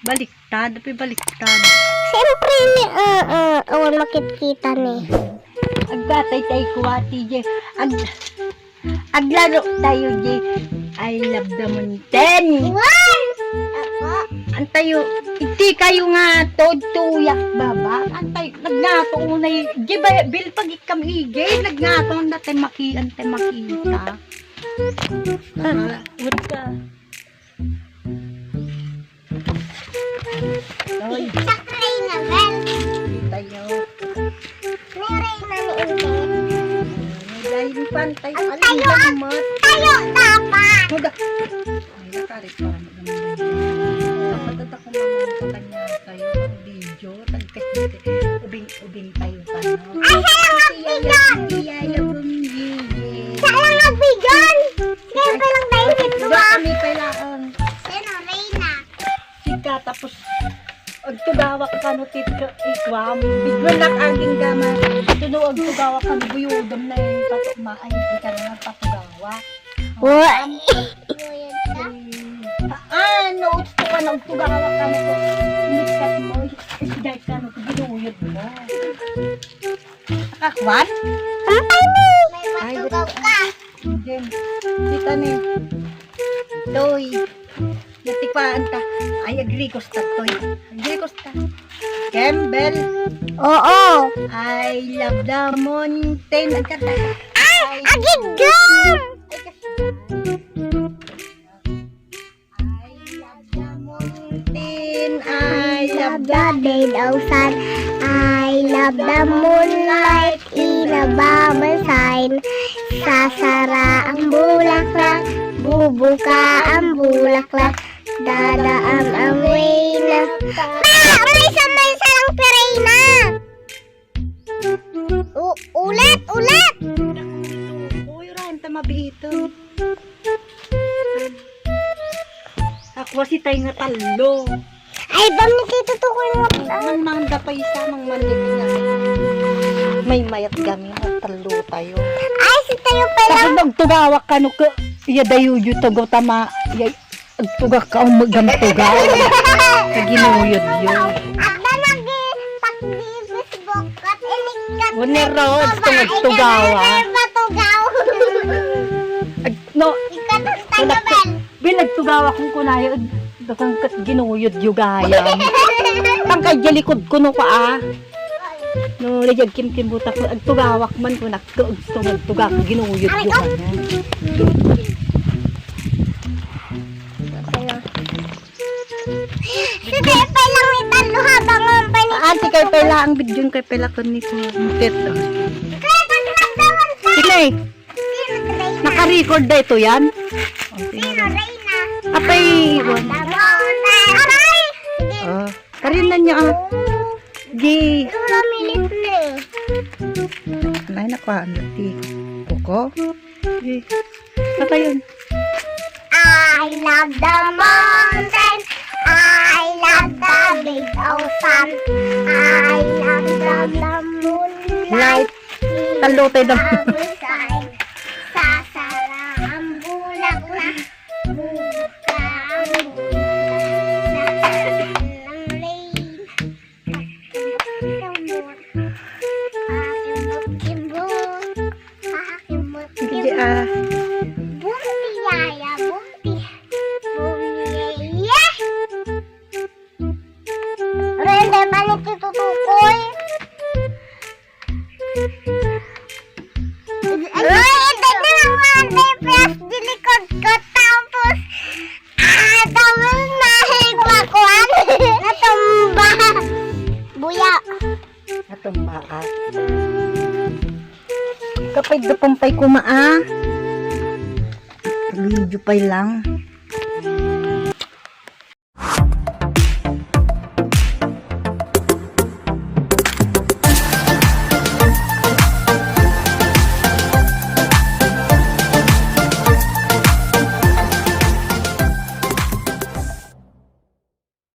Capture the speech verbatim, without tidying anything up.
Baliktad, apay baliktad. Siyempre ni, ah, ah, awan makitkita ni. Agkatay tayo kuwati, je. Ag-, aglaro tayo, je. I love the mountain. Wan! Apo. Antayo, iti kayo nga, tod tuyak, baba. Antayo, nagnato unay, je, ba, bil pag ikam ige, nagnato, anta tayo maki-, anta tayo makita. Ah, wait ka. Oy. Sa Reyna, Bel. Kita nyo. May Reyna ni Inday. May Reyna pantay. Ang tayo, ang tayo dapat. Huda. Ay, nakarit pa. Dapat at ako naman sa kanya tayo. Video. Tagkas dito. Ubing, ubing tayo pa, no? Ay, siya lang ang bigan! Siya lang ang bigan! Kaya pa lang tayo sa Dua kami kailangan. Sino, Reyna? Sika, tapos, agtugawak ka no, tit-, ka, ikwam. Bigla na aging gama. Tuno, agtugawak ka no, buyudom na yung patukma. Ay, hindi ka na nagpatugawak. What? Ano? Gusto ka na, agtugawak ka no, tit-, nikat mo. Isday ka no, ginuyod mo. Kakwan? Ampay mo! Ay, matugaw ka. Jen, kita ni. Toy. Natikpaan ta. Ay, agrikos ta, Toy. Agrikos ta. Kembel. Oo. I love the mountain. Ang kanta. Ay, agigam! Ay, kasi. I love the mountain, I love the dead ocean, I love the moonlight in a bubble sign. Sasara ang bulaklak, bubuka ang bulaklak, dadaam ang reyna. Pa! May isa, may isa lang pirayna! U-, ulit! Ulit! Uy, Ryan, ta mabiitan. Ako si tay nga tallo. Ay, bang ni Tito Tukoy nga pala. Mang mangga pa isa, mang mandig na. May mayat kami, magtallo tayo. Ay, si tayo pala. Tapos magtugawak ka, no, ka, iya dayo, yu, tugaw tama, iya, agtugak ka, ang magamtugaw. Kaginuyod yun. Agda lagi, pag di Facebook, kat inikkat. Wala na raw, babae, gusto magtugaw, ah. Matugaw. Ag-, no. Ikatang tayo, Bel. Bil, agtugawak kong kunayo, ag-, dagang kat ginuyod yu gayam. Tangkay di likod ko, no, pa, ah. No, lagi agkimkimbutak ko, agtugawak man ko, nak-, agtug-, agtugak, ginuyod yu kanya. Si Pepay lang may talo habang ang panit. Ah, si kay Pela, ang video kay Pela ko ni Kuya. Ang cute, oh. Kaya pag nagdawal ka. Sige. Naka-record na ito yan? Sino, Reyna? Apay, iwan. Aray! Oh, karina niya, ah. Gi. Pero namilit na eh. Ay, nakuha ang ti. Buko? Gi. Naka yun. I love the mountain. I love the big ocean. I love the, the moonlight. Tallo tayo daw. Sasara ang bulaklak. Buka ang bulaklak. Ang rain. Pakimot-kimot. Pakimot-kimot. Hindi, ah. Bumpi, yaya, bumpi. Bumpi, yaya. Rende, panik itutukoy. Uy, hindi na lang mga Depres, dilikod ko, tapos, ah, tapos nahigwakuan. Natumba. Buya. Natumba, ah. Kapay da pampay kuma, ah. Video pay lang.